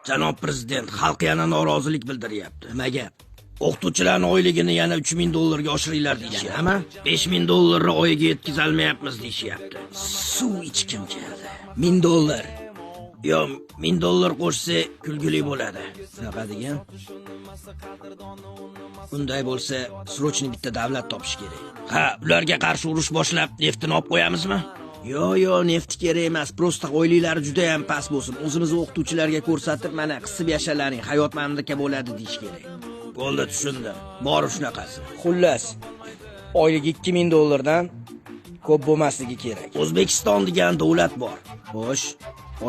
Janob prezident, xalq yana norozilik bildiryapti. Nima gap? O'qituvchilarning oyligini yana 3000 dollarga oshiringlar deyishyapti. Nima? 5000 dollarni oyiga yetkazolmayapmiz deyishyapti. Suv ichkim keldi. 1000 dollar. Yo, 1000 dollar qo'shsa kulgili bo'ladi. Shunaqa degan. Unday bo'lsa, срочно bitta davlat topish kerak. Ha, ularga qarshi urush boshlab, neftini olib qo'yamizmi? Yo, neft kerak emas. Просто oyliklari juda ham past bo'lsin. O'zimiz o'qituvchilarga ko'rsatib, mana qisib yashalaring, hayot manimdaka bo'ladi deyish kerak. Bo'ldi, tushundim. Bor shunaqasi. Xullas, oylik 2000 dollardan ko'p bo'lmasligi kerak. O'zbekiston degan davlat bor. Xo'sh,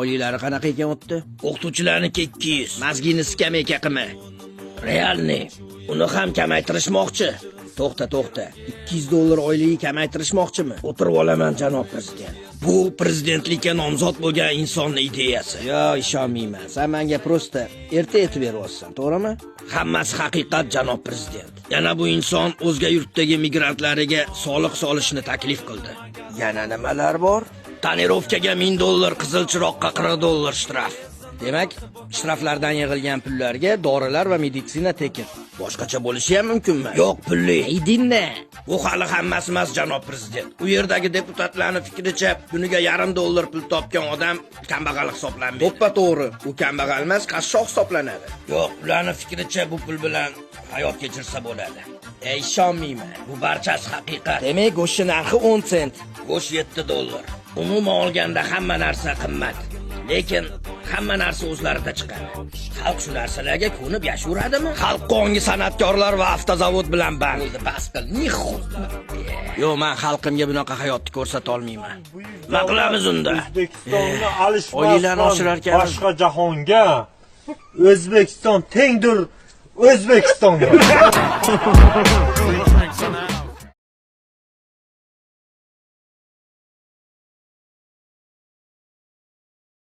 oyliklari qanaqa ekan u yerda? O'qituvchilarniki 200. Мозги ni skameyka qilma. Реальный. Uni ham kamaytirishmoqchi. To'xta, to'xta. 200 dollar oyligi kamaytirishmoqchimi? O'tirib olaman, janob prezident. Bu prezidentlikka nomzod bo'lgan insonni ideyasi. Yo, ishonmayman. Sen menga просто erta aytib beryapsan, to'g'rimi? Hammasi haqiqat, janob prezident. Yana bu inson o'zga yurtdagi migrantlariga soliq solishni taklif qildi. Yana nimalar bor? Тонировка ga 1000 dollar, qizil chiroqqa 40 dollar shtraf. Demak, shtraflardan yig'ilgan pullarga dorilar va meditsina tekin. Boshqacha bo'lishi ham mumkinmi? Yo'q, pulli. Aydinda. Bu hali hammasi emas, janob prezident. U yerdagi deputatlarning fikricha, kuniga yarim dollar pul topgan odam kambag'al hisoblanmaydi. To'ppa to'g'ri. U kambag'al emas, qashshoq hisoblanadi. Yo'q, ularning fikricha bu pul bilan hayot kechirsa bo'ladi. Ey, ishonmayman. Bu barchasi haqiqat. Demak, go'shtning narxi 10 sent. Go'sht 7 dollar. Umuman olganda hamma narsa qimmat. Lekin hamma narsa o'zlarida chiqadi. Xalq shu narsalarga ko'nib yashayveradimi? Xalq ongi san'atkorlar va avtozavod bilan band. Bo'ldi, bas qil. Нихуй. Yo'q, men xalqimga bunaqa hayotni ko'rsata olmayman. Nima qilamiz unda? O'zbekistonni Oyliklarni oshirar alishmasdan ekanmiz. boshqa jahonga. O'zbekiston tengdir O'zbekistonga.